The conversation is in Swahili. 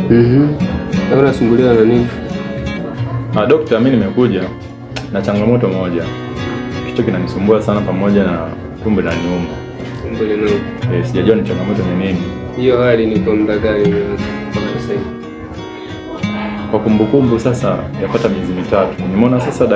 Na unasumbuliwa na nini? Ah, dokta, mimi nimekuja na changamoto moja. Kichwa kinanisumbua sana pamoja na tumbo linaniuma. Tumbo linauma. Eh, sijajua ni changamoto ni nini. Hiyo hali ni kwa muda gani imeanza mpaka sasa hivi? Kwa kumbukumbu sasa yapata miezi 3. Nimeona sasa.